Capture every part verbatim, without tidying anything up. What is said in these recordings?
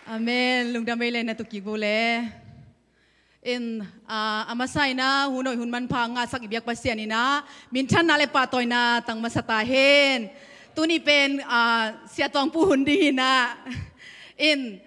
Amen. Lungdam ei le na tukik bu le. In, ah, a masa in ah hun hoih hun manpha ngahsak i biak Pasian in ah minthanna le pahtawina tang masa ta hen. Tuni pen, ah, Sia Tuang Pu hun ding in ah. In,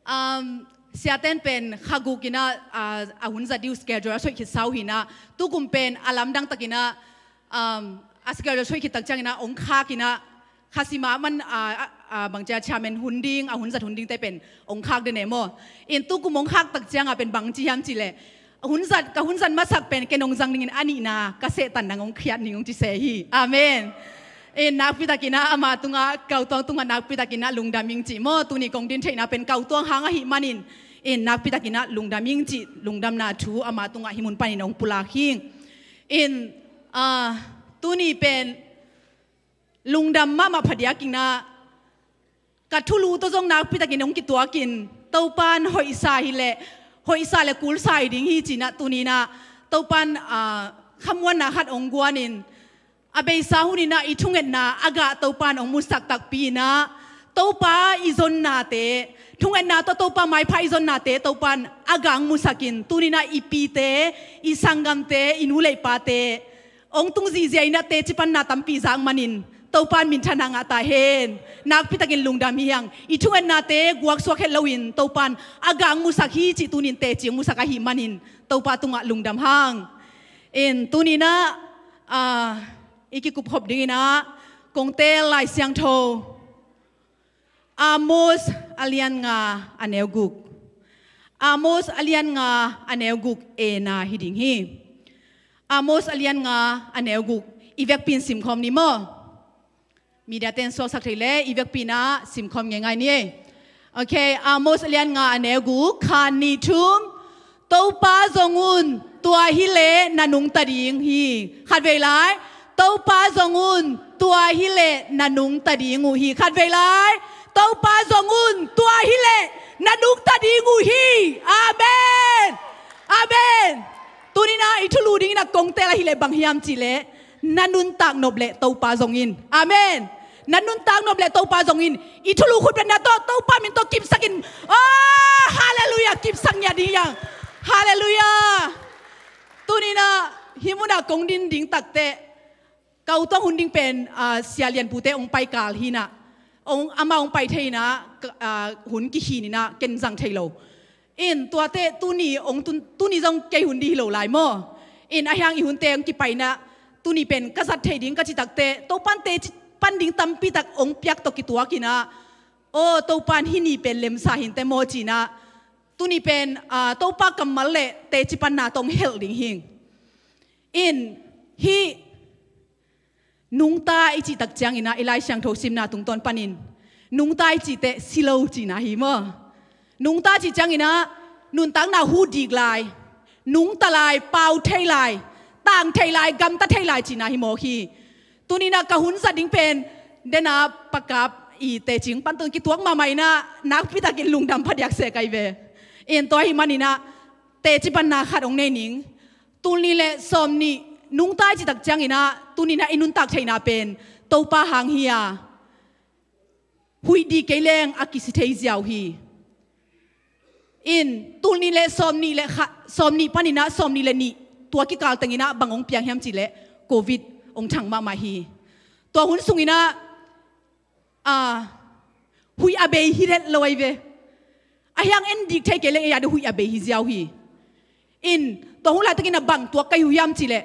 um, Sia ten pen kha guk in ah, ah, a hun zat ding uh schedule a soih khit sau hi in ah. Tukum pen a lamdang tak in ah, um, a schedule a soih khit tak ciang in ah ong khak in ah, kha sim a man, ah, ah, ah, bang cia chairman hun ding, a hun zat hun ding te pen ong khak den e maw. In tukum ong khak tak ciang a pen bang ci hiam cih leh, hun zat, ka hun zat masak pen ken ong zang ding in a nihna ka sehtan nang ong khiat ning ong ci se hi. Amen. In nakpi tak in ah ama tungah, Kau Tuang tungah nakpi tak in ah lungdam ing cih maw. Tuni kong din theihna pen Kau Tuang hang ahih manin, in nakpi tak in ah lungdam ing cih lungdamna thu ama tungah hih mun panin ong pulak hi. In, ah, tuni pen lungdam mahmah phadiak in ah, ka thulu tawh zong nakpi tak in ong kituak in, Topa'n hoihsa hi leh, hoihsa le kulsa hi ding hi ci in ah tuni in ah Topa'n, ah, khamuanna khat ong guan in, a beisa hun in ah i thungetna a gah Topa'n ong musak takpi in ah, Topa i zonnate, thungetna tawh Topa maipha i zonnate Topa'n a gah ong musak in, tuni in ah i pite, i sanggamte, i nu le i pate ong tung zihziah in ah teci panna tampi zak manin Topa'n minthanna ngah ta hen. Nakpi tak in lungdam hi hang. I thungetnate guaksuak het lo in Topa'n a gah ong musak hi cih tuni in teci ong musak ahih manin Topa tungah lungdam hang. In tuni in ah, ah, i kikup khop ding in ah kong teel Lai Siangtho, Amos a lian nga a neu guk. Amos a lian nga a neu guk, A na hi ding hi. Amos a lian nga a neu guk. I vekpi in simkhawm ni maw. Media ten suaksak thei leh i vekpi in ah simkhawm ngeingai ni. Okay, Amos a lian nga a neu guk, khat, nih, thum. Topa zong un, tua hi leh na nungta ding hi. Khatvei lai. Topa zong un, tua hi leh na nungta ding uh hi. Khatvei lai. Topa zong un, tua hi leh na nungta ding uh hi. Amen. Amen. Tuni in ah i thulu ding in ah kong teel ahih leh bang hiam cih leh, na nuntak nop leh Topa zong in. Amen. Na nuntak nop leh Topa zong in. I thulu khutbetna tawh Topa min tawh kipsak in. Oh, halleluiah, kipsak ngiat ding hi hang. Halleluiah. Tuni in ah hih mun ah kong din ding tak teh, Kau Tuang hun ding pen, ah, Sia Lian Pu te ong pai kal hi in ah, ong, amah ong pai thei in ah, ka, ah, hun kikhin in ah ken zang thei lo. In tuate tuni ong tun, tuni zong kei hun ding hi lo lai maw. In ahi hang i hunte ong kipai in ah, tuni pen ka zat thei ding ka cih tak teh Topa'n teci pan ding tampi tak ong piak tawh kituak in ah, aw, Topa'n hih ni pen lemsa hi inteh maw ci in ah, tuni pen, ah, Topa kammal le teci panna tawh ong helh ding hi. In hih nungta i cih tak ciang in ah, i Lai Siangtho simna tungtawn panin nungta i cih teh si lo cihna hi maw. Nungta cih ciang in ah nuntakna huh dik lai, nungta lai, pau thei lai, tang thei lai, gamta thei lai cihna hi mawk hi. Tuni in ah ka hun zat ding pen, den a Pa Kap i teci ong pan tawh kituak mahmah in ah, nakpi tak in lungdam phadiak se ka hi ve. In tua ahih manin ah teci panna khat ong nei ning. Tul nih le sawm nih nungta i cih tak ciang in ah, tuni in ah i nuntak theihna pen Topa hang hi a, huih dik kei leng a kisi thei ziau hi. In tul nih le sawm nih le kha, sawm nih pan in ah sawm nih le nih, tua kikal teng in ah bang ong piang hiam cih leh, Covid ong thang mahmah hi. Tua hun sung in ah, ah, huih a bei hi let lo ahi ve. Ahi hang en dik thei kei leng ei a ding huih a bei hi ziau hi. In tua hun laitak in ah bang tuak ka hi uh hiam cih leh,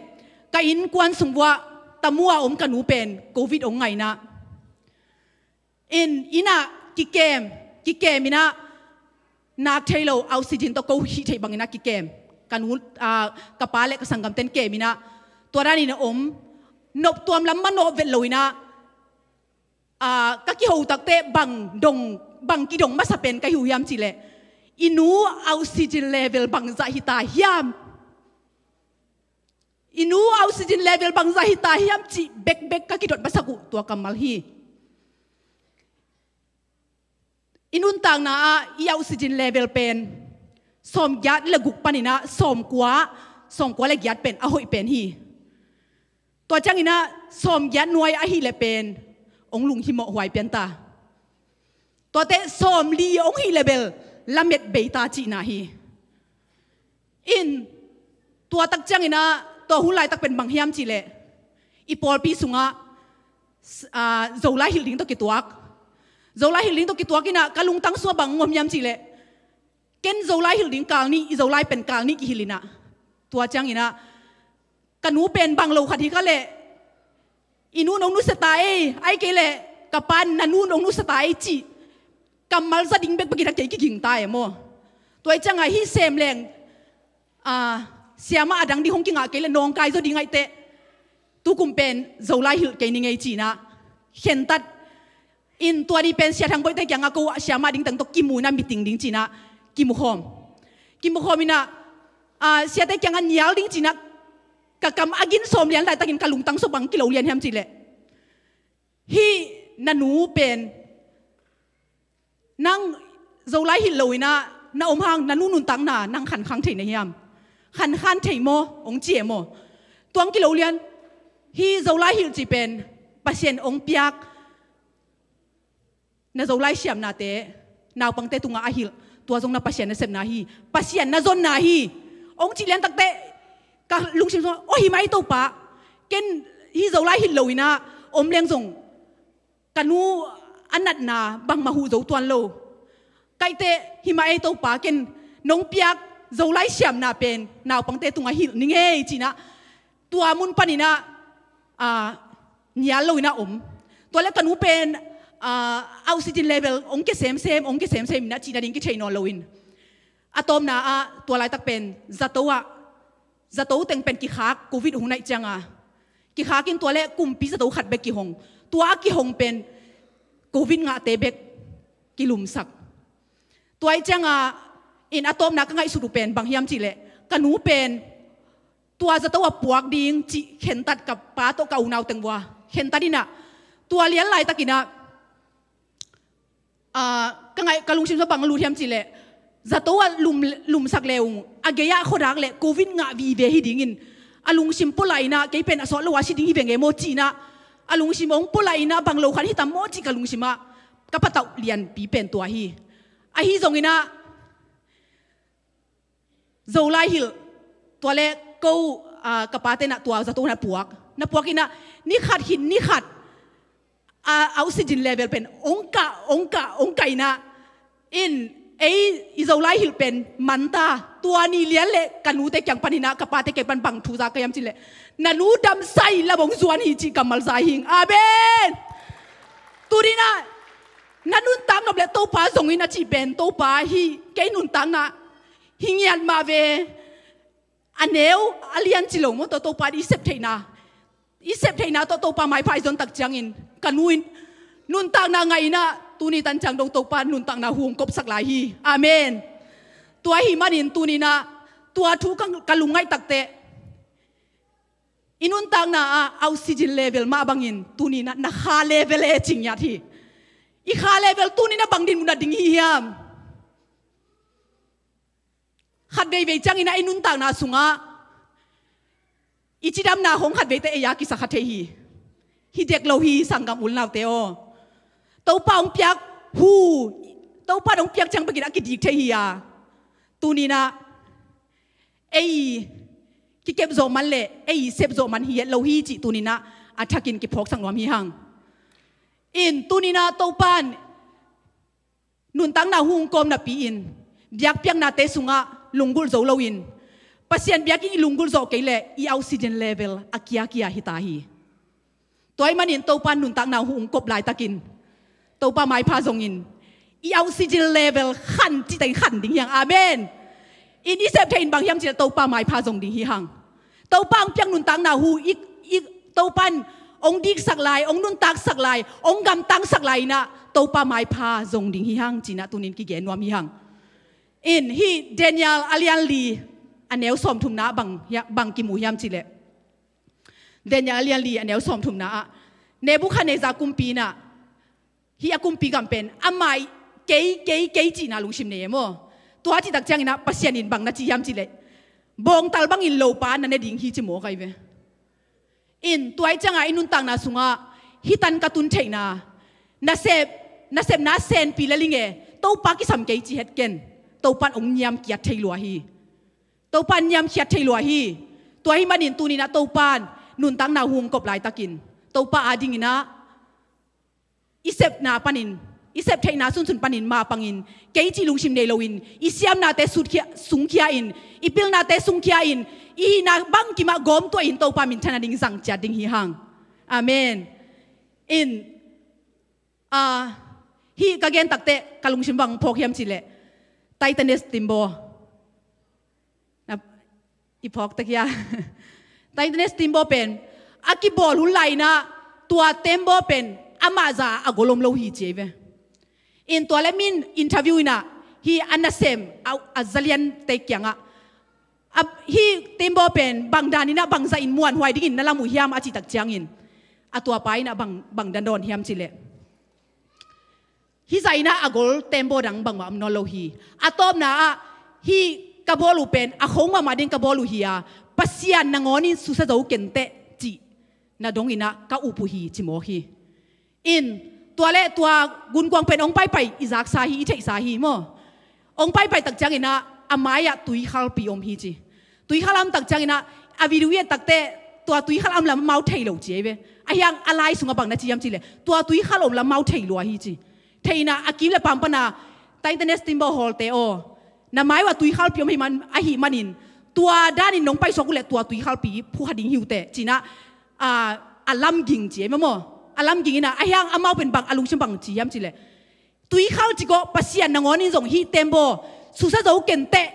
ka innkuan sung uah Tamu a om ka nu pen Covid ong ngah in ah, in, inn ah kikem, kikem in ah, nak thei lo, oxygen tawh ko hih theih bang in ah kikem. Ka nu, ah, ka pa le ka sanggamte'n kem in ah, tua dan in ah om, noptuam lam manawh vet lo in ah, ah, ka kiho tak teh bang dong, bang kidong masa pen ka hi uh hiam cih leh, i nu oxygen level bangzah hi ta hiam? I nu oxygen level bangzah hi ta hiam cih bekbek ka kidot masak uh tua kammal hi. I nuntakna ah i oxygen level pen sawmgiat le guk pan in ah sawmkua, sawmkua le giat pen a hoih pen hi. Tua ciang in ah sawmgiat nuai ahih leh pen ong lunghimawh huai pian ta. Tuate sawmli hong hih le bel lamet bei ta cihna hi. In tua tak ciangin ah tua hun laitak pen bang hiam cihleh, i pawlpi sungah s-, aa, Zolai hilh ding tawh kituak. Zolai hilh ding tawh kituak in ah ka lungtang sungah bang hong om hiam cihleh, ken Zolai hilh ding kal nih, i Zolai pen kal nih kihilh in ah. Tua ciangin ah ka nu pen bang lo khat hi kha leh, i nun hong nusia ta ei, ahih kei leh ka pa'n na nun hong nusia ta ei cih kammal za ding bekbek in ah kei kiging ta e maw. Tua ahih ciangah hih sem leng, aa, siamah a dang ding hong kingah kei leh nawngkai zaw ding ahih teh, tukum pen Zolai hilh kei ning ei ci-in ah khentat. In tua ni pen Sia Thang Boihte kiangah ko siamah ding teng tawh kimu in ah meeting ding ci-in ah kimukhawm. Kimukhawm in ah, aa, siate kiangah nial ding ci-in ah ka kam a gin sawm lian laitakin ka lungtang sungah bang kilo lian hiam cihleh, hih na nu pen nang Zolai hilh lo in ah na om hang na nu nuntakna nang khankhan thei na hiam? Khankhan thei maw? Hong ci e maw? Tua hong kilo lian, hih Zolai hilh cih pen Pasian hong piak, na Zolai siamnate naupangte tungah a hilh, tua zong na Pasian nasepna hi, Pasian na zonna hi. Hong cih lian takteh ka lungsim sungah, aw, hi mah ei Topa, ken hih Zolai hilh lo in ah om leng zong ka nu a natna bangmah huh zo tuan lo. Ka hih teh hi mah ei Topa, ken nong piak Zolai siamna pen naupangte tungah hilh ning ei ci-in ah tua mun panin ah, aa, nial lo in ah om. Tua leh ka nu pen, aa, oxygen level hong kia semsem, hong kia semsem in ah cih nading kithei nawn lo in. A tawpna ah tua laitak pen zato ah, zato teng pen kikhak, Covid hun ahih ciangah kikhak in tua leh kumpi zato khat bek kihong. Tua a kihong pen Covid ngahte bek kilumsak. Tua ahih ciangah in a tawpna ka ngaihsut uh pen bang hiam cihleh, ka nu pen tua zato ah puak ding cih khentat, ka pa tawh ka unau teng uh ah khentat in ah, tua lian laitakin ah, aa, ka ngaih, ka lungsim sungah bang lut hiam cihleh, zato ah lum, lumsak le ung, a gei-ah khuadak leh Covid ngah vive hi dingin a lungsim pua lai in ah, kei pen a sawt lo a si ding hi veng e maw ci-in ah a lungsim hong pua lai in ah, bang lo khat hi tam maw cih ka lungsim ah ka patauh lianpi pen tua hi. Ahi zongin ah Zolai hilh, tua leh ko, aa, ka pate in ah tua zato na puak, na puak in ah ni khat khin ni khat, aa, oxygen level pen hong kah, hong kah, hong kah in ah, in ei i Zolai hilh pen man ta. Tua ni lian leh ka nute kiang panin ah, ka pate kiang pan bang thu za ka hiam cihleh, na nu damsai lam hong zuan hi cih kammal za hi ing. Amen. Tuni in ah na nuntak nop leh Topa zong in a cih pen, Topa, hih kei nuntakna hi ngiat mah ve, a neu a lian ci lo maw, tua Topa i sep theihna, i sep theihna tawh Topa maipha i zon tak ciangin ka nu in nuntakna ngah in ah, tuni tan ciang dong Topa nuntakna hu hong kopsak lai hi. Amen. Tua ahih manin tuni in ah tua thu ka, ka lungngaih takteh, i nuntakna ah oxygen level mah bangin tuni in ah na kha level e ci ngiat hi. I kha level tuni in ah bang dinmun ah ding hi hiam? Khat veivei ciangin ah i nuntakna sungah i cidamna hong khat veite ei a kisa kha thei hi. Hi dek lo hi, sanggam u le naute aw. Topa hong piak hu, Topa hong piak ciang bekin a kidik thei hi a, tuni in ah ei kikep zawh man leh ei sep zawh man hi het lo hi cih tuni in ah a thakin kiphawksak nuam hi hang. In tuni in ah Topa in nuntakna hu hong kawm napi-in, biakpiaknate sungah lunggulh zo loin, Pasian biakinn i lunggulh zawh kei leh i oxygen level a kiakia hi ta hi. Tua ahih manin Topa nuntakna hu hong kop laitakin Topa maipha zongin i oxygen level khan cihtak in khan ding hi hang. Amen. In i sep thei in bang hiam cihleh Topa maipha zong ding hi hang. Topa hong piak nuntakna hu i, i, Topa in hong diksak lai, hong nuntaksak lai, hong gamtangsak lai in ah Topa maipha zong ding hi hang ci-in ah tuni in kigen nuam hi hang. In hih Daniel a lian li a neu sawmthumna ah bang, bang kimu hiam cihleh, Daniel a lian li a neu sawmthumna ah Nebukhadnezzar kumpi in ah, hih a kumpi gam pen amah kei, kei, kei cihna lungsim nei e maw. Tua cihtak ciangin ah Pasian in bang na ci hiam cihleh, bawngtal bangin lopa na ne ding hi ci mawk ahi ve. In tua ahih ciangah i nuntakna sungah hih tan ka tun theihna, nasep, nasepna a senpi le linge, Topa kisam kei ci het ken. Topan ong niamkiat thei lua hi. Topan niamkhiat thei lua hi. Tua hi manin tuninah Topan nuntakna hung kop laitakin Topa adinginah i sepna panin, i sep theihna sunsun panin mapangin, kei cih lungsim nei loin i siamnate sutkhia, sungkhia in, i pilnate sungkhia in, i hihna bangkimah gawmtuah in Topa minthan a ding zang ciat ding hi hang. Amen. In, ah, hih ka gen takte ka lungsim bang phawk hiam cihleh, Titanic timbaw. Na, i phawk tak hia. Titanic timbaw pen a kibawl hun lai inah tua tembaw pen amah za a gol om lo hi ci ei ve. In tua le min interview inah hih a nasem a, a zaliante kiangah, a, hih tembaw pen bangdan inah bangza in muanhuai dingin na lam uh hiam a cih tak ciangin, a tuapa inah bang, bangdan dawn hiam cihleh, hih za inah a gol tembaw dang bangmah om nawn lo hi. A tawpna ah hih ka bawl uh pen a khong mahmah ding ka bawl uh hi a, Pasian nangawnin susia zo kenteh cih na dong inah ka up uh hi ci mawk hi. In, tua le tua gunkuang pen ong paipai i zaksa hi, i theihsa hi maw. Ong paipai tak cianginah a mai-ah tuikhalpi om hi ci. Tuikhal a om tak cianginah a video i et takte tua tuikhal a om lam amau thei lo ci ei ve. Ahiang a lai sungah bang na ci hiam cihleh, tua tuikhal a om lam amau thei lua hi ci. Thei inah a kim le pam pana Titanic timbaw hawlte aw, na mai uh ah tuikhalpi om ahih man, ahih manin tua danin nong paisuak uhleh tua tuikhalpi phukha ding hi uh teh cinah, a, a lamging ci ei maw. A lamging inah ahiang amau pen bang a lungsim bang ci hiam cihleh, tuikhal cikawh Pasian nangawnin zong hih tembaw susia zo kenteh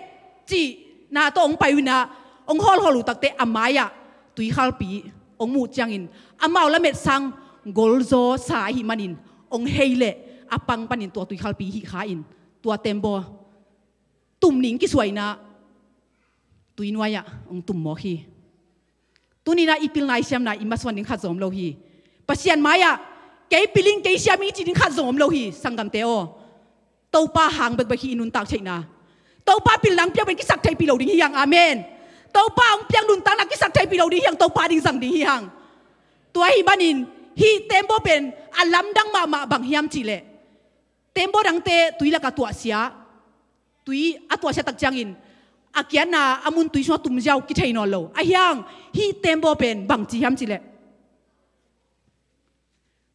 cihna tawh ong pai uh inah ong hawlhawl uh takte a mai-ah tuikhalpi ong muh ciangin amau lamet sang golzawsa ahih manin ong hei leh a pang panin tua tuikhalpi hih kha in tua tembaw tum ning kisuah inah tui nuai-ah ong tum mawk hi. Tuninah i pilna i siamna i masuan ding khat zong om lo hi. Pasian mai-ah kei pil ing kei siam ing i ci ding khat zong om lo hi. Sanggamte aw, Topa hang bekbek hi i nuntak theihna. Topa pilna ong piak pen kisak theihpih lo ding hi hang. Amen. Topa ong piak nuntakna kisak theihpih lo ding hi hang. Topa ding zang ding hi hang. Tua ahih manin hih tembaw pen a lamdang mahmah bang hiam cihleh, tembaw dangte tui lakah tuahsia, tui a tuahsia tak ciangin a kiatna a mun tui sungah tum ziau kithei nawn lo. Ahiang hih tembaw pen bang ci hiam cihleh,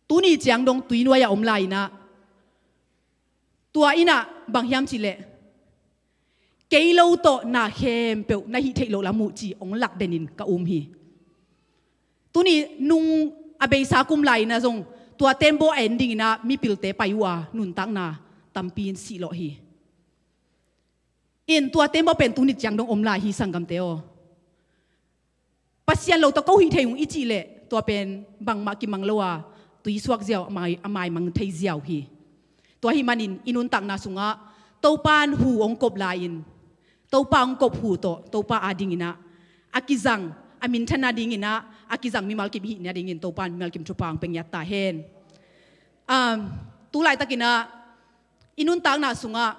tuni ciang dong tui nuai-ah om lai inah, tua inah bang hiam cihleh, kei lo tawh na khempeuh na hih theih loh lam uh ci ong lak denin ka um hi. Tuni nung a beisa kum lai inah zong tua tembaw a en dinginah mipilte pai uh a nuntakna tampi in sihlawh hi. In tua tembaw pen tuni ciang dong om lai hi sanggamte aw. Pasian lo tawh ko hih thei ung i cihleh tua pen bangmah kimang lo a, tuisuak ziau a mai, a maimang thei ziau hi. Tua ahih manin i nuntakna sungah Topan hu ong kop lai-in, Topa ong kop hu tawh Topa adinginah a kizang, a minthan nadinginah a kizang mimal kim hih nadingin Topan mimal kim thupha ong pia ngiat ta hen. Um, tu laitakinah i nuntakna sungah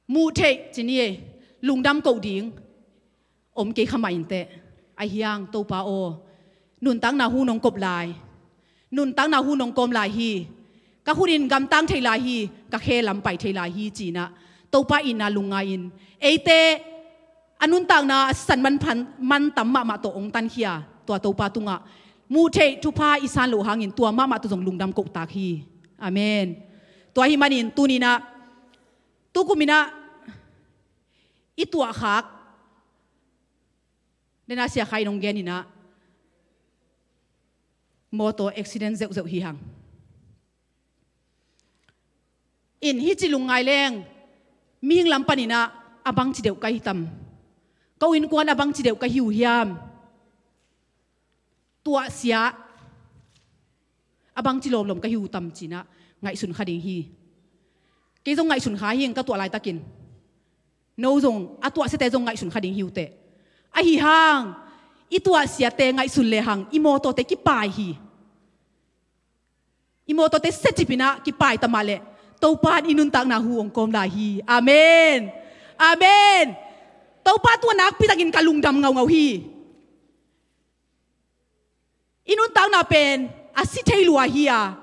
muh theih ci ni ei, lungdam koh ding om kei kha mah inteh. Ahiang Topa aw, nuntakna hu nong kop lai, nuntakna hu nong kawm lai hi. Ka khut in gamtang thei lai hi, ka khe lam pai thei lai hi cinah Topa itna lungngai-in eite a nuntakna a sisan manphan, mantam mahmah tawh ong tankhia tua Topa tungah muh theih thupha i san loh hangin tua mahmah tawh zong lungdam kohtak hi. Amen. Tua ahih manin tuninah tukuminah i tuahkhak, dena Sia Khai in ong geninah mawtaw accident zeuhzeuh hi hang. In hih ci lungngai leng mihing lam paninah a bangci deuh ka hi tam? Ka innkuan a bangci deuh ka hi uh hiam? Tuahsia a bangci lawmlawm ka hi uh tam cinah ngaihsun kha ding hi. Kei zong ngaihsun kha hing ka tuah laitakin. No zong a tuahsiate zong ngaihsun kha ding hi uh teh. Ahi hang i tuahsiate ngaihsun lehang i mawtawte kipai hi. I mawtawte siacipinah kipai ta mah leh Topa in i nuntakna hu ong kawm lai hi. Amen. Amen. Topa tua nakpitakin ka lungdam ngaungau hi. I nuntakna pen a si thei lua hi a,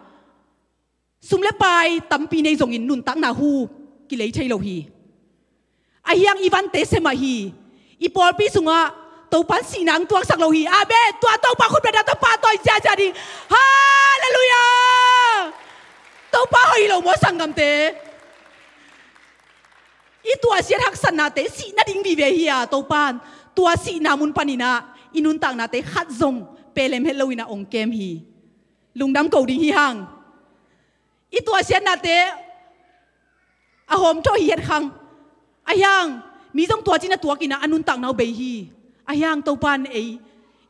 Sum le pai tampi nei zongin nuntakna hu kilei thei lo hi. Ahi hang i vante semah hi. I pawlpi sungah Topan sihna ang tuaksak lo hi. Amen. Tua Topa khutbetna tawh pahtawi ciacia ding. Halleluiah. Topa hoih lo maw sanggamte? I tuahsiat haksatnate sih nading vive hi a, Topan tua sihna mun paninah i nuntaknate khat zong pelem het loinah ong kem hi. Lungdam ko ding hi hang. I tuahsiatnate a hawm thawh hi het khang. Ahi hang mi zong tua cina tuakinah a nuntakna uh bei hi. Ahi hang Topan ei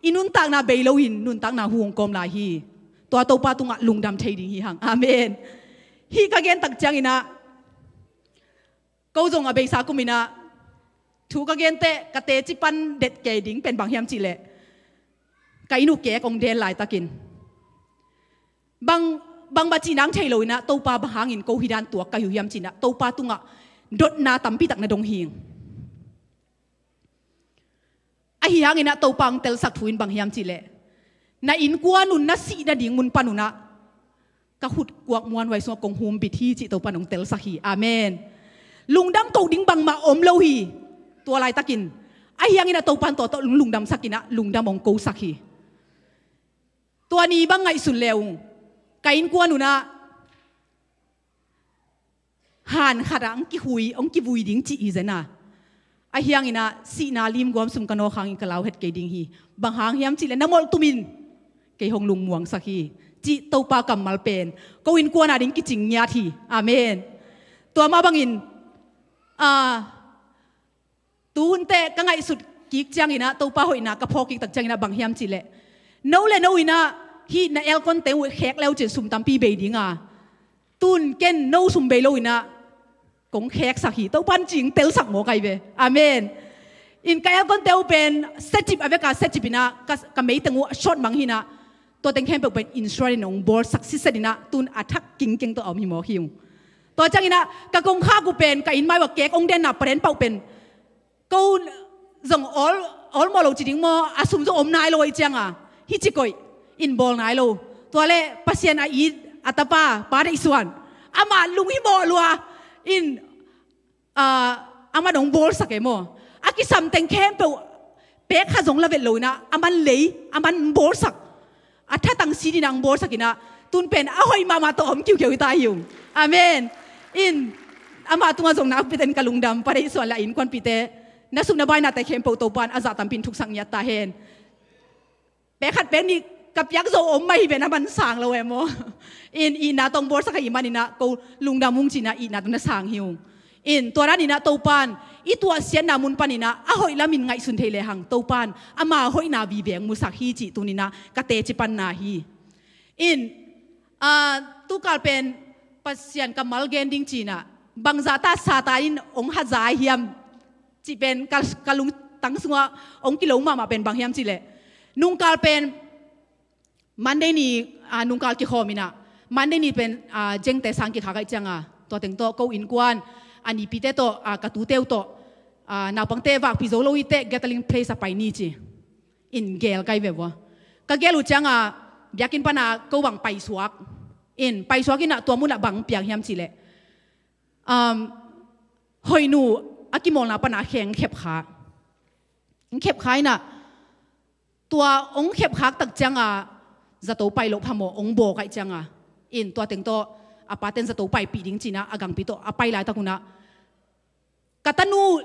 i nuntakna bei loin nuntakna hu hong kawm lai hi. Tua Topa tungah lungdam thei ding hi hang. Amen. Hih ka gen tak cianginah ko zong a beisa kuminah thu ka genteh ka teci pan det kei ding pen bang hiam cihleh, ka inn uh kek ong del laitakin bang bang bacih nang thei loinah Topa bang hangin ko hih dan tuak ka hi uh hiam cinah Topa tungah dotna tampi tak na dong hing. Ahi hanginah Topa ang telsak thu in bang hiam cihleh, na innkuan un na sih nading mun panunah ka khut kuak muanhuai sungah kong humbit hi cih Topa nong telsak hi. Amen. Lungdam ko ding bangmah om lo hi. Tua laitakin ahi hanginah Topan tua tawh lungdamsakinah lungdam ong kosak hi. Tua ni bang ngaihsun le ung ka innkuan unah han khatah ong kihui ong kivui ding cih hi zena. Ahi hanginah sihna limguam sum ka nawk hangin ka lau het kei ding hi. Bang hang hiam cihleh na molh tumin kei hong lungmuangsak hi cih Topa kammal pen ko innkuan a ding kicing ngiat hi. Amen. Tua mah bangin a tuhunte ka ngaihsut kik cianginah Topa hoihna ka phawk kik tak cianginah bang hiam cihleh, no le no inah hih na elkonte uh khek leu cin sum tampi bei dinga, tun ken no sum bei loinah kong kheksak hi. Topan cing telsak maw kai ve. Amen. In ka elkonte uh pen secip a veka secipinah ka, ka meiteng uh short mang hinah tua teng khempeuh pen insurance in ong bawlsak sisetinah tun a thak kingkeng tawh a om hi mawk hi ung. Tua cianginah ka kongkhak uh pen ka inn mai uh a kek ong denna paren pauh pen ko zong awl, awl mawh lo ci ding maw, a sum zong om nai lo ahi cianga hih ci koih in bawl nai lo. Tua le Pasian a it a tapa Pa Deih Suan amah lunghimawh lua in a, aman ong bawlsak e maw? A kisam teng khempeuh pek kha zong la vet loinah aman lei aman bawlsak. A thatang si dinah ang bawlsakinah tun pen a hoih mahmah tawh om kiukiu hi ta hi ung. Amen. In amah tungah zong nakpiten ka lungdam. Pa Deih Suan le a innkuanpihte na sum na bainate khempeuh Topan a zah tampin thuksak ngiat ta hen. Pek khat pek nih ka piak zo om mah hi ven a man sang lo e maw? In itna tawh ong bawlsak ahih maninah ko lungdam ung cinah itna tawh na sang hi ung. In tua daninah Topan i tuahsiatna mun paninah a hoih lamin ngaihsun thei lehang Topan ama hoihna viveng musak hi cih tuninah ka teci panna hi. In a, tukal pen Pasian kammal gen ding cinah bangzahta Satan in ong haza hiam cih pen ka, ka lungtang sungah ong kilo mahmah pen bang hiam cihleh, nungkal pen Monday ni a, nungkal kikhawminah Monday ni pen a, Jengte sang kikhak aih cianga tua teng tawh ko innkuan a nipite tawh a, ka tute uh tawh a, naupangte vakpi zo lo hiteh gathering place a pai ni ci in gel kai ve vua. Ka gel uh cianga biakinn pana ko bang paisuak in paisuak inah tua munah bang piang hiam cihleh, um, hoihnu a kimawlna pana kheng khepkha. Khepkha inah tua ong khepkhak tak cianga zato pai loh phamawh ong bawk aih cianga in tua teng tawh a paten zato paipih ding cinah a gangpi tawh a pai laitak unah ka tanu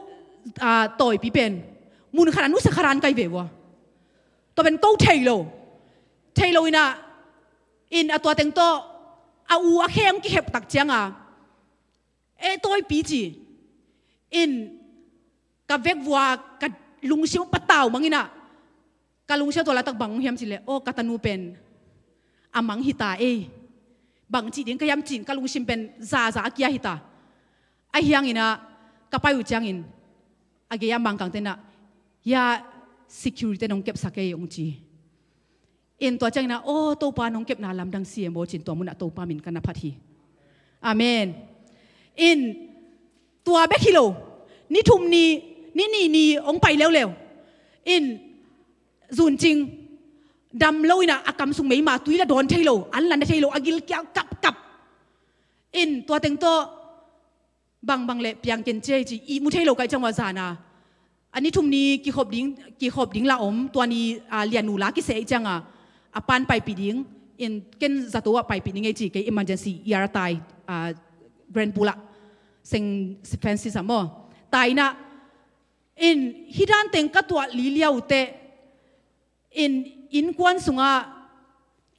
a, tawipi pen mun khat a nusia kharan kai ve vua. Tua pen ko thei lo thei lo inah in a tua teng tawh a u a kheng kikhep tak cianga e tawipi ci in ka vekvua ka lungsim patau manginah ka lungsim tua laitak bang hiam cihleh aw ka tanu pen a mang hita ei. Bang cih ding ka hiam cin ka lungsim pen zaza a kia hita. Ahi hanginah ka pai uh ciangin a gei a Mangkang tenah hia security nong kepsak ei ong ci. In tua cianginah aw Topa nong kepna lamdang si e maw cin tua munah Topa min ka na phat hi. Amen. In tua bek hi lo ni thum ni ni ni ni ong pai leuleu in zuncing dam loinah a kamsung meima tui la dawn thei lo an la ne thei lo a gilkial kapkap. In tua teng tawh bangbang le piang ken ci ei ci, ihmu thei lo ka hih ciang ua zan a, a ni thum ni kikhop ding, kikhop ding la om, tua ni, a, lianu la kiseh ei ciang a, a pan paipih ding, in ken zato ah paipih ding ei ci, kei emergency E R tai, a, Grand Pool ah, Saint Francis ah maw. Tai in ah, in hih dan teng ka tuah liliau teh, in innkuan sungah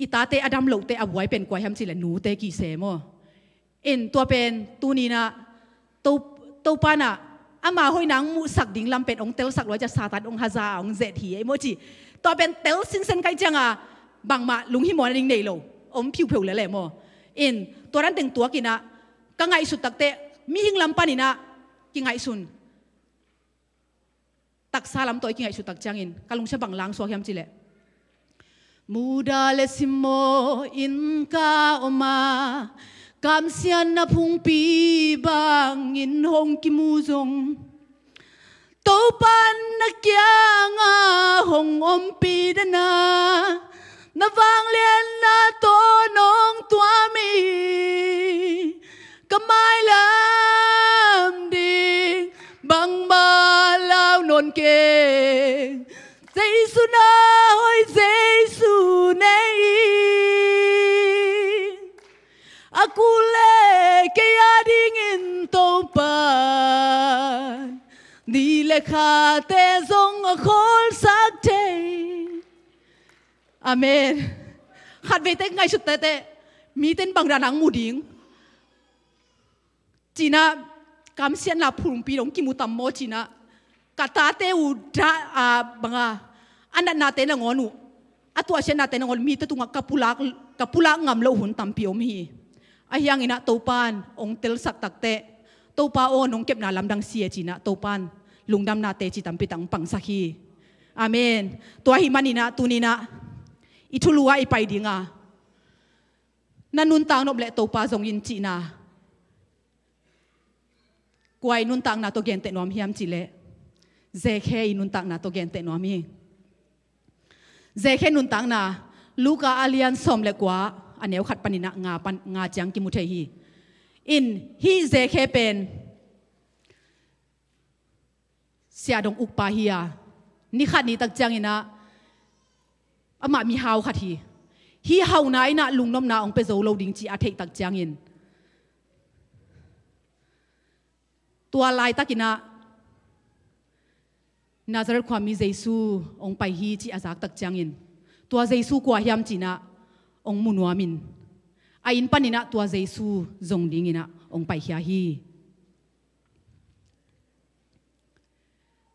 i tate a dam loh teh a buai pen kua hiam cih leh nute kiseh maw. In tua pen tuni in ah To, Topa in ah ama hoihna hong muhsak ding lam pen hong telsak lua ciang Satan hong haza a hong zet hi ei maw ci. Tua pen tel sinsen ka hih ciang a bangmah lunghimawhna ding nei lo, om phiupheu lel e maw. In tua dan teng tuak in ah ka ngaihsut tak teh mihing lam pan in ah kingaihsun, taksa lam tawh i kingaihsut tak ciangin ka lungsim ah bang langsuak hiam cih leh, mudah le simmawh in ka om a, kamsiatna phungpi bangin hong kimu zong, Topa in na kiangah hong ompih den a, na vangliatna tawh nong tuam hi. Ka mailam ding bangmah lau nawn keng, Jesu na hoih, Jesu nei in. A kul le kei a dingin Topa in ni le khate zong a kholsak thei. Amen. Khatveite ngaihsut teh, mite in bang dan a hong mu ding ci in ah, kamsiatna phungpi dong kimu tam maw ci in ah, ka tate uh dah, a, bang a, a natnate nangawn uh, a tuahsiatnate nangawn mite tungah ka pulak, ka pulak ngam loh hun tampi om hi. Ahi hangin ah Topa in hong telsak tak teh, Topa aw, nong kepna lamdang si e ci in ah Topa in lungdamna teci tampi tak hong pangsak hi. Amen. Tua ahih manin ah tuni in ah i thulu ah i pai ding a, na nuntak nop leh Topa zong in cihna. Kua i nuntakna tawh genteh nuam hiam cih leh, Zekhe i nuntakna tawh genteh nuam hi. Zekhe nuntakna, Luka a lian sawm le kua, a neu khat panin ah nga pan, nga ciang kimu thei hi. In hih Zekhe pen siahdong ukpa hi a, ni khat ni tak ciangin ah amah mihau khat hi. Hih hauhna in ah lungnopna hong pia zo lo ding cih a theih tak ciangin, tua laitakin ah Nazareth khuami Jesu hong pai hi cih a zak tak ciangin, tua Jesu kua hiam ci in ah hong mu nuamin, a inn panin ah tua Jesu zong dingin ah hong paikhia hi.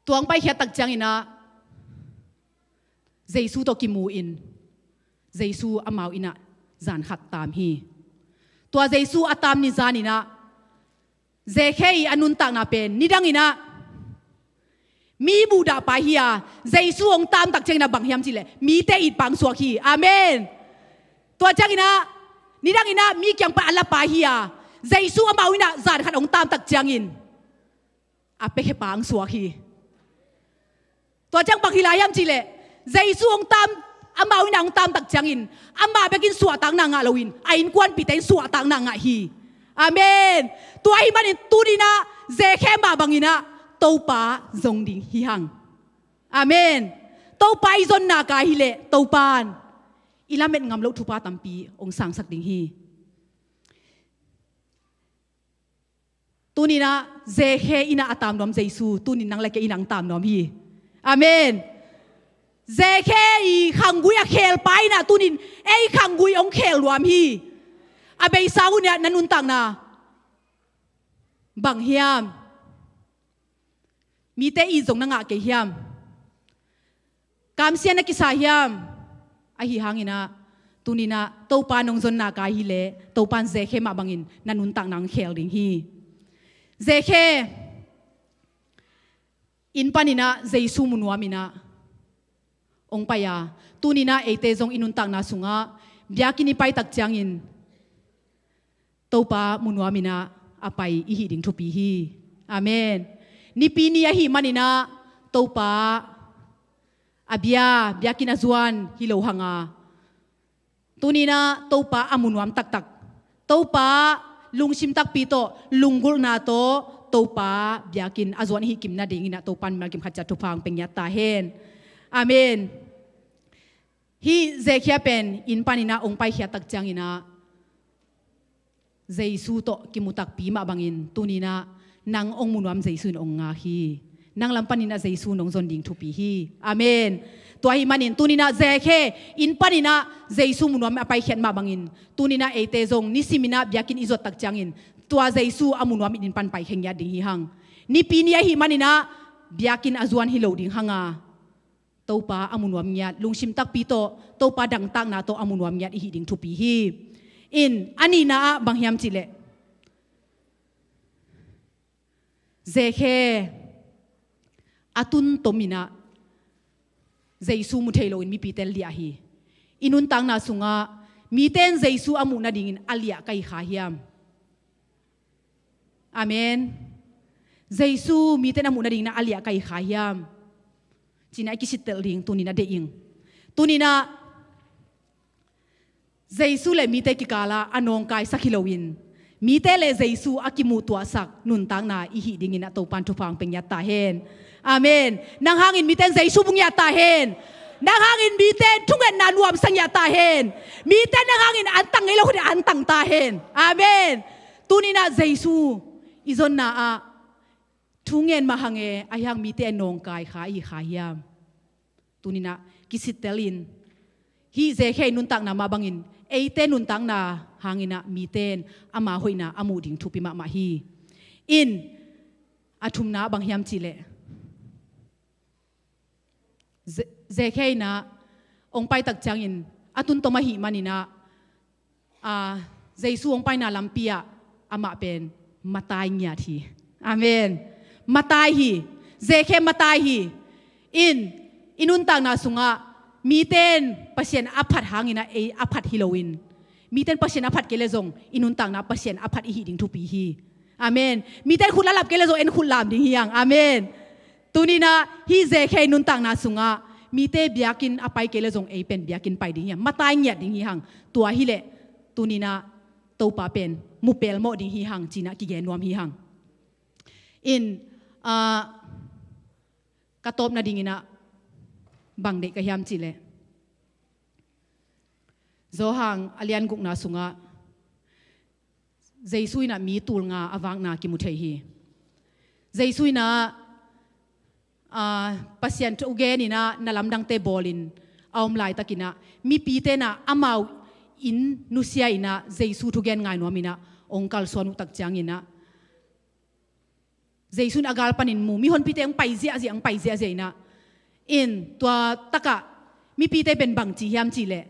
Tua hong paikhiat tak ciangin ah Jesu tawh kimu in, Jesu amau in ah zan khat taam hi. Tua Jesu a taam ni zanin ah Zekhe i a nuntakna pen nidangin ah mi buhdah pa hi a, Jesu hong taam tak ciangin ah bang hiam cih leh mite it pa hong suak hi. Amen. Tua ciangin ah nidangin ah mi kiang pan a la pa hi a, Jesu amau in ah zan khat hong taam tak ciangin a piakhia pa hong suak hi. Tua ciang bang hi lai hiam cih leh, Jesu hong taam, amau in ah hong taam tak ciangin amah bekin suahtakna ngah loin a innkuanpihte in suahtakna ngah hi. Amen. Tua ahih manin tuni in ah Zekhe mah bangin ah Topa zong ding hi hang. Amen. Topa i zonna kai hi leh Topa in i lamet ngam loh thupha tampi hong sangsak ding hi. Tuni in ah Zekhe in ah a taam nuam Jesu, tuni in nang le kei in ah hong taam nuam hi. Amen. Zekhe i khanggui a kheel pa in ah tuni in ei khanggui hong kheel nuam hi. A beisa hun in ah na nuntakna bang hiam? Mite it zong na ngah kei hiam? Kamsia na kisa hiam? Ahi hangin ah tuni in ah Topa nong zonna kai hi leh Topa in Zekhe mah bangin na nuntakna hong kheel ding hi. Zekhe inn panin ah Jesu mu nuamin ah hong pai a, tuni in ah eite zong i nuntakna sungah biakinn i pai tak ciangin Topa mu nuamin ah a pai i hih ding thupi hi. Amen. Nipi ni ahih manin ah Topa a bia, biakinn a zuan hi lo hang a, tuni in ah Topa a mu nuam taktak, Topa lungsim takpi tawh, lunggulhna tawh Topa biakinn a zuan i hih kim nadingin ah Topa in mimal kim khat ciat thupha hong pia ngiat ta hen. Amen. Hih Zekhia pen inn panin ah hong paikhiat tak ciangin ah Jesu tawh kimu takpi mah bangin tuni-in ah nang hong mu nuam Jesu in hong ngak hi. Nang lam panin ah Jesu in hong zon ding thupi hi. Amen. Tua ahih manin tuni-in ah Zekhia inn panin ah Jesu mu nuam a paikhiat mah bangin tuni-in ah eite zong nisimin ah biakinn i zuat tak ciangin tua Jesu a mu nuam in inn pan paikhia ngiat ding hi hang. Nipi ni ahih manin ah biakinn a zuan hi lo ding hang a, Topa a mu nuam ngiat, lungsim takpi tawh, Topa dangtakna tawh a mu nuam ngiat i hih ding thupi hi. In, a nihna ah bang hiam cih leh, Zekhia a tun tomin ah Jesu mu thei loin mipite liah hi. I nuntakna sungah mite in Jesu a muh nadingin a liah ka hi kha hiam? Amen. Jesu mite in a muh nadingin ah a liah ka hi kha hiam? Ci-in ah i kisittelh ding tuni-in ah deih ing. Tuni-in ah Jesu le mite kikal ah a nawngkaisak hi loin, mite le Jesu a kimuhtuahsak nuntakna i hih dingin ah Topa in thupha hong pia ngiat ta hen. Amen. Nang hangin mite in Jesu mu ngiat ta hen. Nang hangin mite in thungetna nuamsa ngiat ta hen. Mite in nang hangin antang ngei lo khit antang ta hen. Amen. Tuni-in ah Jesu i zonna ah thu ngen mah hang e, ahi hang mite a nawngkai kha i hi kha hiam? Tuni-in ah kisittelh in, hih Zekhia nuntakna mah bangin eite nuntakna hangin ah mite in ama hoihna a muh ding thupi mahmah hi. In, a thumna bang hiam cih leh, Ze-, Zekhia in ah hong pai tak ciangin a tun tom ahih manin ah, a, Jesu hong paina lampi ah amah pen matai ngiat hi. Amen. Matai hi. Zekhia matai hi. In, i nuntakna sungah mite in Pasian a phat hangin ah ei a phat hi loin, mite in Pasian a phat kei leh zong i nuntakna Pasian a phat i hih ding thupi hi. Amen. Mite in khut lam kei leh zong en khut lam ding hi hang. Amen. Tuni-in ah hih Zekhia nuntakna sungah mite biakinn a pai kei leh zong ei pen biakinn pai ding hi hang, matai ngiat ding hi hang. Tua hi leh tuni-in ah Topa pen mu pelmawh ding hi hang ci-in ah kigen nuam hi hang. In, ah, ka tawp nadingin ah bang deih ka hiam cih leh, Johan a lian gukna sungah Jesu in ah mi tul nga a vakna kimu thei hi. Jesu in ah, aa, Pasian thugen in ah na lamdangte bawlin a om laitakin ah mipite in ah amau inn nusia in ah Jesu thugen ngai nuamin ah hong kalsuan uh tak ciangin ah Jesu in a gal panin mu, mihonpite hong pai ziahziah, hong pai ziahziah in ah. In, tua takah mipite pen bang ci hiam cih leh,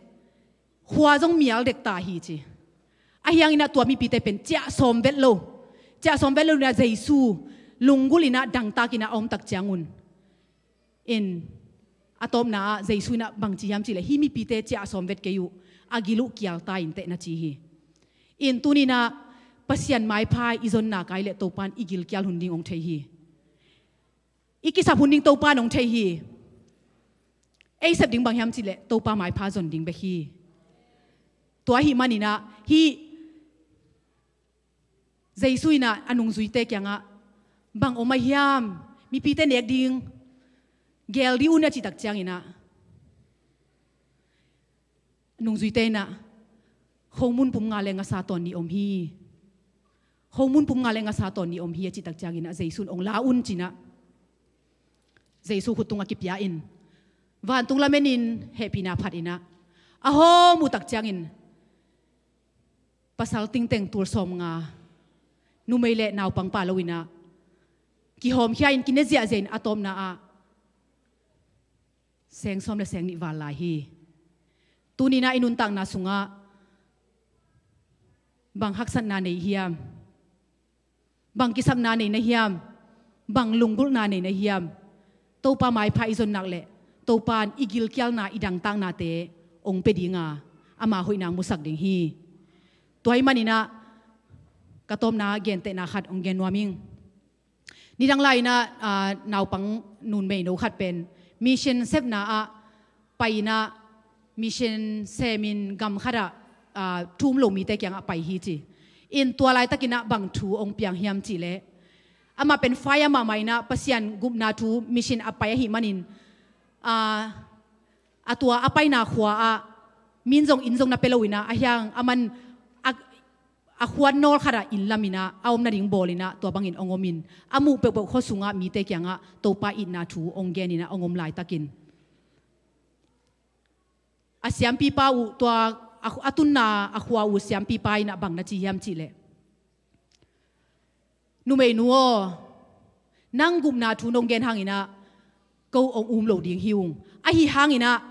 khua zong mial dek ta hi ci. Ahi hangin ah tua mipite pen ciah sawm vet lo. Ciah sawm vet lo in ah Jesu lunggulh in ah dangtak in ah a om tak ciangun, in, a tawpna ah Jesu in ah bang ci hiam cih leh, hih mipite ciah sawm vet kei uh, a gil uh kial ta inteh, na ci hi. In, tuni-in ah Pasian maipha i zon nak leh Topa in i gilkial hun ding hong thei hi. I kisap hun ding Topa in hong thei hi. Ei sep ding bang hiam cih leh Topa maipha zon ding bek hi. Tua ahih manin ah hih Jesu in ah a nungzuite kiangah, bang om a hiam, mipite nek ding, geel dih un, a cih tak ciangin ah nungzuite in ah, khomun pum nga le ngasa tawh nih om hi. Khomun pum nga le ngasa tawh nih om hi, a cih tak ciangin ah Jesu in, hong la un, ci-in ah Jesu khut tungah kipia in, vantung lamen in hehpihna phat in ah a hawm uh tak ciangin, pasal tingteng tul sawm nga, numei le naupang pha lo in ah kihawmkhia in, kine ziahziah in, a tawpna ah seng sawm le seng nih val lai hi. Tuni-in ah i nuntakna sungah bang haksatna nei hiam? Bang kisapna nei na hiam? Bang lunggulhna nei na hiam? Topa maipha i zon nak leh Topa in i gilkialna, i dangtaknate hong pia ding a, ama hoihna hong musak ding hi. Tua ahih manin ah ka tawpna gentehna khat hong gen nuam ing. Nidang lai-in ah, aa, naupang nunmeino khat pen mission sepna ah pai in ah, mission semin gam khat ah, aa, thu um lo mite kiangah pai hi ci. In tua laitakinah bang thu hong piang hiam cihleh, amah pen fire mahmah inah Pasian gupna thu mission a pai ahi manin, a, a tua a paina khua ah min zong inn zong na pia lo inah, a hiang a man a, a khuat nawl khatah inn lam inah a om nading bawl inah tua bangin hong om in, a muh peuhpeuh khua sungah mite kiangah Topa itna thu hong gen inah hong om laitakin, a siampipa uh tua a, a tunna a khua uh siampipa inah bang na ci hiam cihleh, numeinu aw, nang gupna thu nong gen hanginah ko hong um lo ding hi ung. Ahi hanginah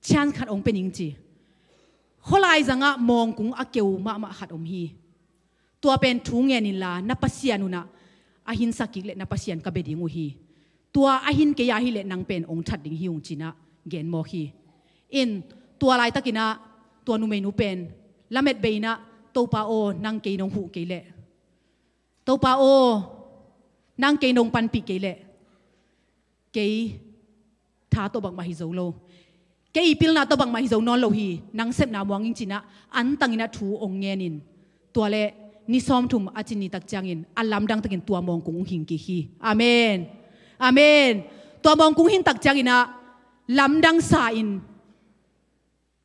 chance khat hong pia ning ci. Khualai zangah mawngkung a keu mahmah khat om hi. Tua pen thu ngen inla na Pasian unah a hinsak kik leh na Pasian ka bia ding uh hi. Tua a hin kei a hileh nang pen hong that ding hi ung cinah gen mawk hi. In tua laitakinah tua numeinu pen lamet bei inah, Topa aw, nang kei nong huh kei leh, Topa aw, nang kei nong panpih kei leh, kei tha tawh bangmah hi zo lo, kei i pilna tawh bangmah hi zo nawn lo hi, nang sepna muang ing cinah antang inah thu hong ngen in, tua leh ni sawmthum a cin ni tak ciangin a lamdang takin tua mawngkung hong hing kik hi. Amen. Amen. Tua mawngkung hin tak cianginah lamdang sa in,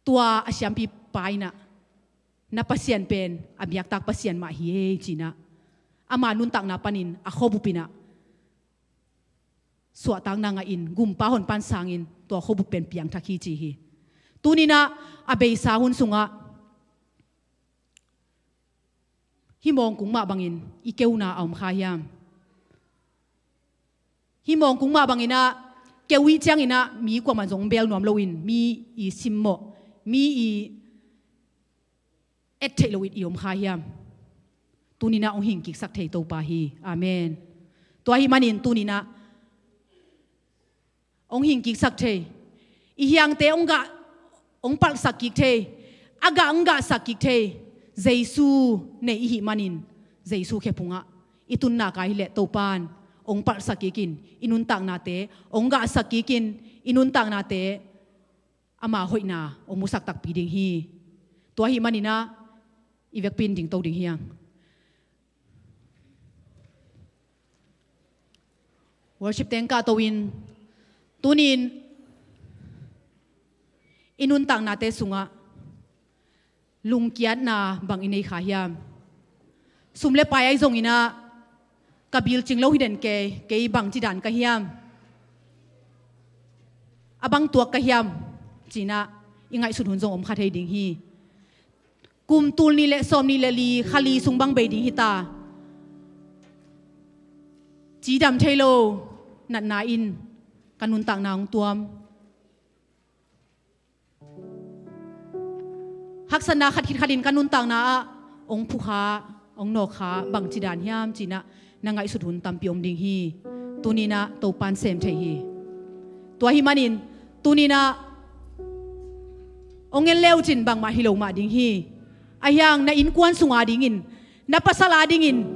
tua a siampipa inah na Pasian pen a biaktak Pasian mah hi ei cinah ama nuntakna panin a khuabup inah suahtakna ngahin gumpa honpan sangin tua khuabup pen piangthak hi ci hi. Tuninah a beisa hun sungah hih mawngkung mah bangin i keuna a om kha hiam? Hih mawngkung mah banginah keu ih cianginah mi kuamah zong bel nuam loin mi i simmawh, mi i et theih loin i om kha hiam? Tuninah hong hingkiksak thei Topa hi. Amen. Tua hih manin tuninah hong hingkiksak thei, i hiangte hong gah, hong palhsak kik thei, a gah hong gahsak kik thei Jesu nei i hih manin, Jesu khephungah i tunna kai hileh Topan hong palhsak kikin i nuntaknate, hong gahsak kikin i nuntaknate ama hoihna hong musak takpi ding hi. Tua hih maninah i vekpi in dingto ding hi hang. Worship teng kahto in, tunin i nuntaknate sungah lungkiatna bang i nei kha hiam? Sum le pai ahi zonginah ka bil cing lo hi den kei, kei bangci dan ka hiam? A bang tuak ka hiam? Cinah i ngaihsut hun zong om kha thei ding hi. Kum tul nih le sawm nih le li, kha li sung bang bei ding hita. Cidam thei lo natna in ka nuntakna hong tuam. Haksatna khat khit khatin ka nuntakna ah hong phukha, hong nawkkha, bangci dan hiam cinah na ngaihsut hun tampi om ding hi. Tuninah Topan sem thei hi. Tua hih manin tuninah hong en leucin bangmah hi lo mah ding hi. A hiang na innkuan sunga dingin, na pasal a dingin,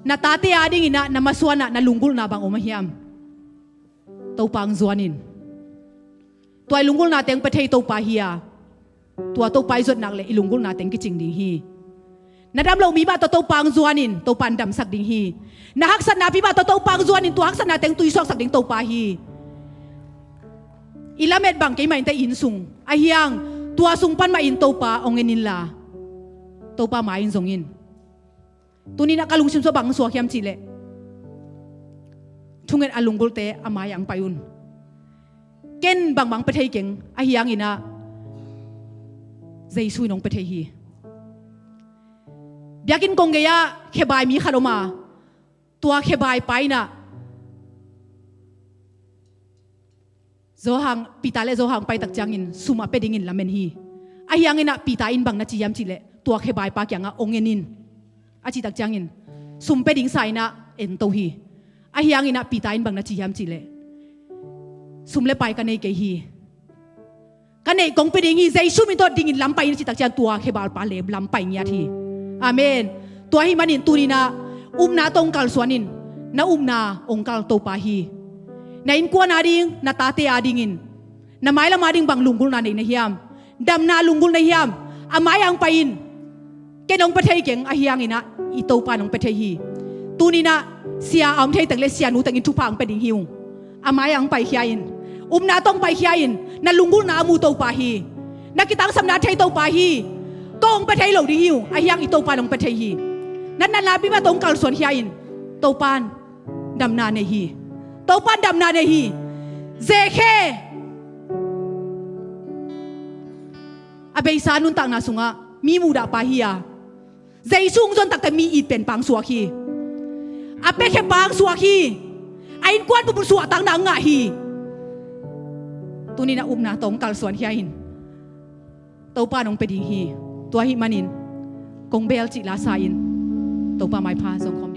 na tate a dinginah na masuanah na lunggulhna bang om a hiam? Topa hong zuanin. Tua i lunggulhna teng pia thei Topa hi a, tua Topa i zuatnak le i lunggulhna teng kicing ding hi. Na dam loh mi mah tawh Topa hong zuanin, Topa in damsak ding hi. Na haksatna pi mah tawh Topa hong zuanin, tua haksatna teng tuisuaksak ding Topa hi. I lamet bang keimah in teh inn sung a hiang, tua sung pan mah in Topa hong en inla, Topa mai in zongin. Tuninah ka lungsim sua bang suak hiam cihleh, thunget a lunggulte a mai-ah hong pai un. Ken bangbang pia thei keng, a hianginah Jesu in hong pia thei hi. Biakinn kong gei-ah khebai mi khat om a, tua khebai pa inah Johan, Peter le Johan hong paitak ciangin sum a pia dingin lamen hi. A hianginah Peter in bang na ci hiam cihleh, tua khebai pa kiangah hong en in, a cihtak ciangin sum pia ding sa inah ento hi. A hianginah Peter in bang na ci hiam cihleh, sum le pai ka nei kei hi. Ka neih kong pia ding hi, Jesu min tawh dingin lam pai in, a cihtak ciang tua khebai pa le lam pai ngiat hi. Amen. Tua hih manin tuninah upna tawh hong kalsuan in, na upna hong kal Topa hi. Na innkuan a ding, na tate a dingin, na mailam a ding bang lunggulhna nei na hiam? Damna lunggulh na hiam? A mai-ah hong pai in. Ken hong pia thei keng, ahi hangin ah i Topa in hong pia thei hi. Tuni-in ah sia a om thei teng le sianu teng in thupha hong pia ding hi ung. A mai-ah hong paikhia in, upna tawh hong paikhia in, na lunggulhna a mu Topa hi. Na kitangsapna a thei Topa hi. Ko hong pia thei lo ding hi ung, ahi hangin i Topa in hong pia thei hi. Na natna biakna tawh hong kalsuankhia in, Topa in damna nei hi. Topa in damna nei hi. Zekhe a beisa nuntakna sungah mi muhdah pa hi a, Jesu hong zon takteh mi it pen pa hong suak hi. A piakhia pa hong suak hi. A innkuan puput suahtakna hong ngah hi. Tuni-in ah upna tawh hong kalsuankhia in, Topa in hong pia ding hi. Tua ahih manin kong beel cih la sa in, Topa maipha zong khawm